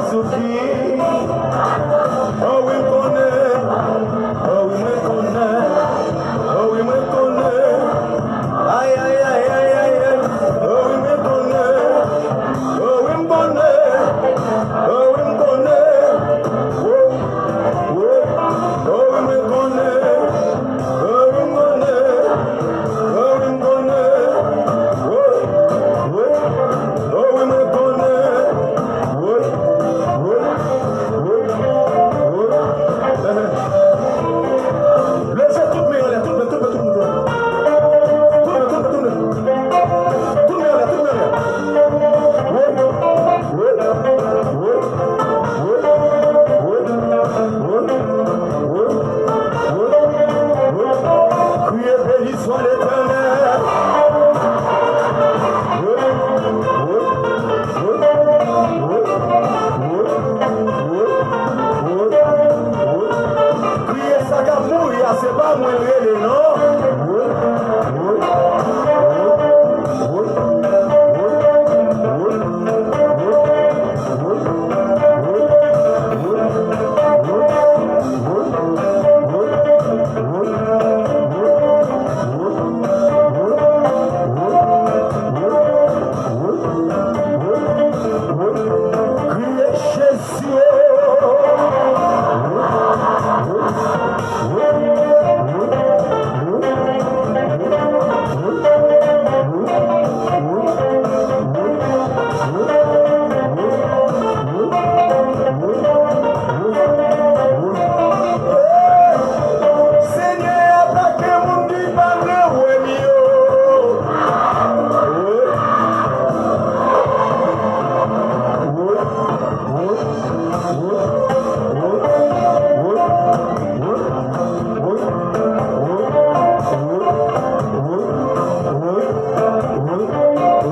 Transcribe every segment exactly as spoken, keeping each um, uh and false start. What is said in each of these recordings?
Soufri. Oh wi, m konnen. Oh wi, mwen konnen. Oh wi, mwen konnen. Ay, ay, ay, ay, ay, ay. Oh wi, mwen konnen. Oh wi, m konnen. Oh wi, m konnen. Oh, oh. Oh wi, mwen konnen. Oh wi, m konnen. Oh wi, m konnen. Oh, oh. Oh wi, mwen konnen. Woy, woy, woy, woy. Leve tout men anlè, tout men, tout men, tout men, tout men. Tout men, tout men, tout men. Tout men anlè, tout men anlè. Woy, woy, woy, woy, woy, woy, woy. Kriye, beni swa Letènèl. Kriye sa k ap mouri a, se pa mwen l rele, non. Kriye Jezi. Senyè a atake moun ki pa vle wè m yo.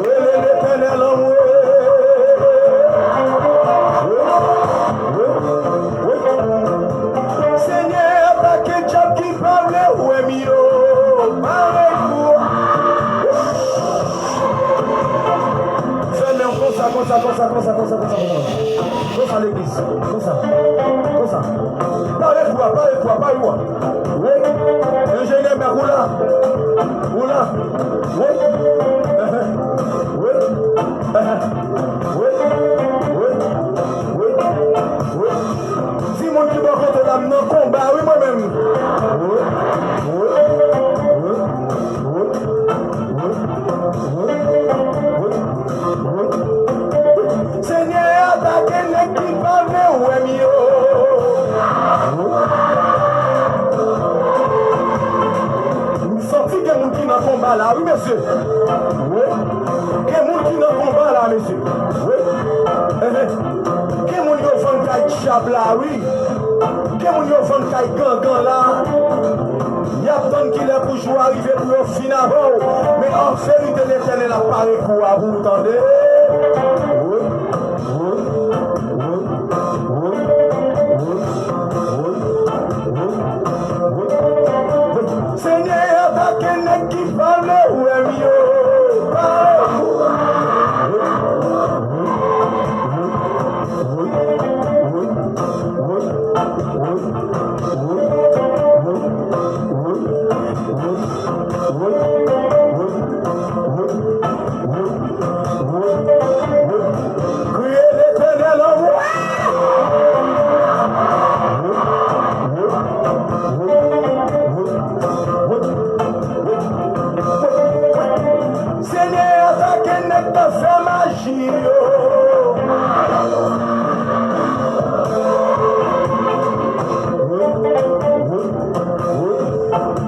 Rele Letènèl anmwe. Senyè, atake dyab ki pa vle wè m yo. Pare pou. Fèmen konsa, konsa, konsa. Konsa legliz. Konsa. Konsa. Pare pou a, pare pou a, pare pou a. Wi. Enjenyè Mèk, ou la? Ou la? Wi. Wi. Wi. Wi. Wi. Wi. Timoun ki bò kote la, m nan konba wi mwen menm. Wi. Wi. Wi. Wi. Wi. Wi. Senyè a atake nèg ki pa vle wè m yo. M santi gen moun ki nan konba la, wi, mesye. Wi. Gen moun ki nan konba la, mesye. Wi. Ehe. Gen moun yo vann kay dyab la, wi. Gen moun yo vann kay gangan la. Y ap tann kilè pou jou a rive pou yo fin avè w. Men an verite, Letènèl ap pare kou a pou ou, tande. Senyè a atake nèg ki pa vle wè m yo. Pare kou a. Kriye Letènèl anmwe. Senyè a atake nèg k ap fè maji yo.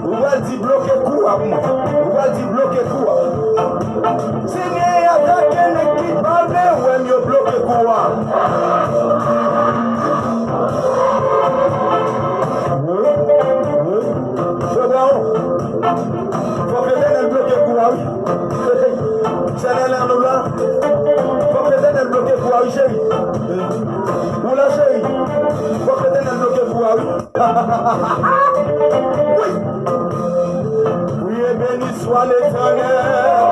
Ou pral di bloke kou a pou mwen. Ou pral di bloke kou a. Senyè a atake nèg ki pa vle wè m yo, bloke kou a. Fè bwa w. Fòk Letènèl bloke kou a, wi. Channel la nou la. Fòk Letènèl bloke kou a, wi, cheri. Ou la, cheri. Fòk Letènèl bloke kou a, wi. Wi. Priye, beni swa Letènèl.